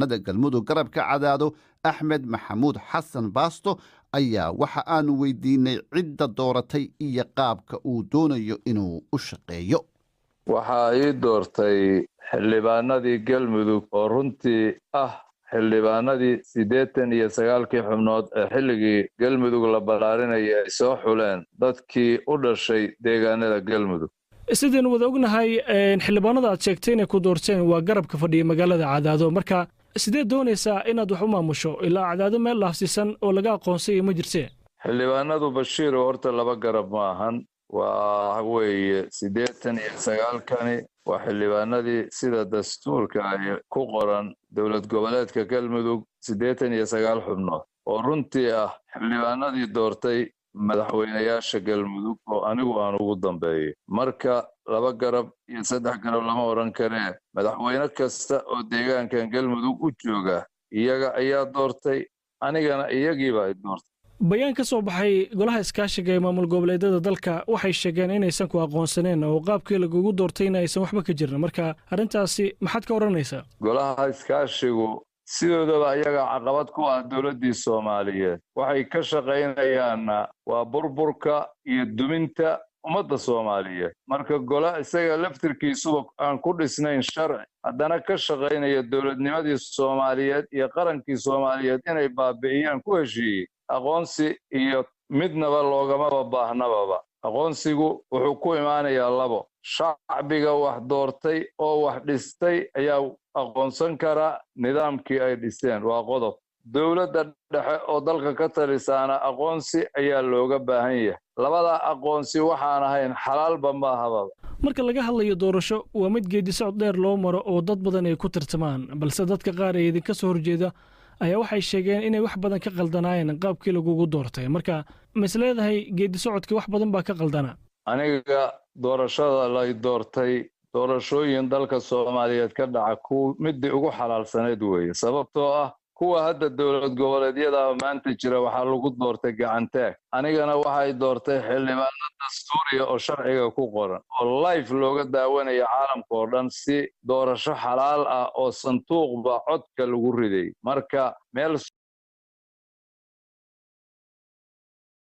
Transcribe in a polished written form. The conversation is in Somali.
Xildhibaanada Galmudug garabka Cadaado, Axmed Maxamuud Xasan Baasto, ayaa waxa aanu weydiinay cidda dooratay iyo qaabka uu doonayo inuu u shaqeeyo. Waxaa ii doortay xildhibaanadii Galmudug oo runtii ah xildhibaanadii 89-kii xubnood ee xilligii Galmudug la ballaarinaya ay soo xuleen dadkii u dhashay deegaanada Galmudug. Sidaynu wada ognahay, xildhibaanada aad sheegtay inay ku doorteen waa garabka fadhiya magaalada Cadaado. Marka sidee doonaysaa inaad wax u maamusho, ilaa Cadaado meel laafsiisan oo laga aqoonsaya ma jirte? Xildhibaanadu, Bashiiro, horta laba garab ma ahan. Waa weeye 89-kani waa xildhibaanadii sida dastuurka ay ku qoran dowlad goboleedka Galmudug, 89 xubnood oo runtii ah xildhibaanadii doortay madaxweynayaasha Galmudug oo anigu aan ugu dambeeyo. Marka laba garab iyo saddex garab lama odhan karee, madaxweyne kasta oo deegaankan Galmudug u jooga iyaga ayaa doortay, anigana iyagiiba ay doortay. Bayaan ka soo baxay golaha iskaashiga ee maamul goboleedyada dalka waxay sheegeen inaysan ku aqoonsaneen oo qaabkii lagugu doortayna aysan waxba ka jirin. Marka arrintaasi maxaad ka odhanaysaa? Golaha iskaashigu sidoodaba iyagaa caqabad ku ah dowladdii Soomaaliyeed. Waxay ka shaqaynayaanna waa burburka iyo duminta ummadda Soomaaliyeed. Marka gole isaga laftirkiisuba aan ku dhisnayn sharci, haddana ka shaqaynaya dowladnimadii Soomaaliyeed iyo qarankii Soomaaliyeed inay baabi'iyaan ku heshiiyey, aqoonsi iyo midnaba loogamaba baahnababa. Aqoonsigu wuxuu ku imaanayaa labo: shacbiga wax doortay oo wax dhistay ayaa aqoonsan kara nidaamkii ay dhisteen, waa qodob. Dowladda dhexe oo dalka ka talisaana aqoonsi ayaa looga baahan yahay. Labada aqoonsi waxaan ahayn xalaalba maahababa. Marka laga hadlayo doorasho, waa mid geedi socod dheer loo maro oo dad badan ay ku tartamaan, balse dadka qaar ee idinka soo horjeeda ayaa waxay sheegeen inay wax badan ka qaldanaayeen qaabkii lagugu doortay. Marka ma is leedahay geedi socodkii wax badan baa ka qaldanaa? Aniga doorashada lay doortay, doorashooyin dalka Soomaaliyeed ka dhaca ku midii ugu xalaalsanayd weeye, sababtoo ah kuwa hadda dowlad goboleedyada maanta jira waxaa lagu doortay gacantaag. Anigana waxay doortay xildhibaano dastuuriya oo sharciga ku qoran oo live looga daawanaya caalamka oo dhan, si doorasho xalaal ah oo sanduuqba codka lagu riday. Marka meel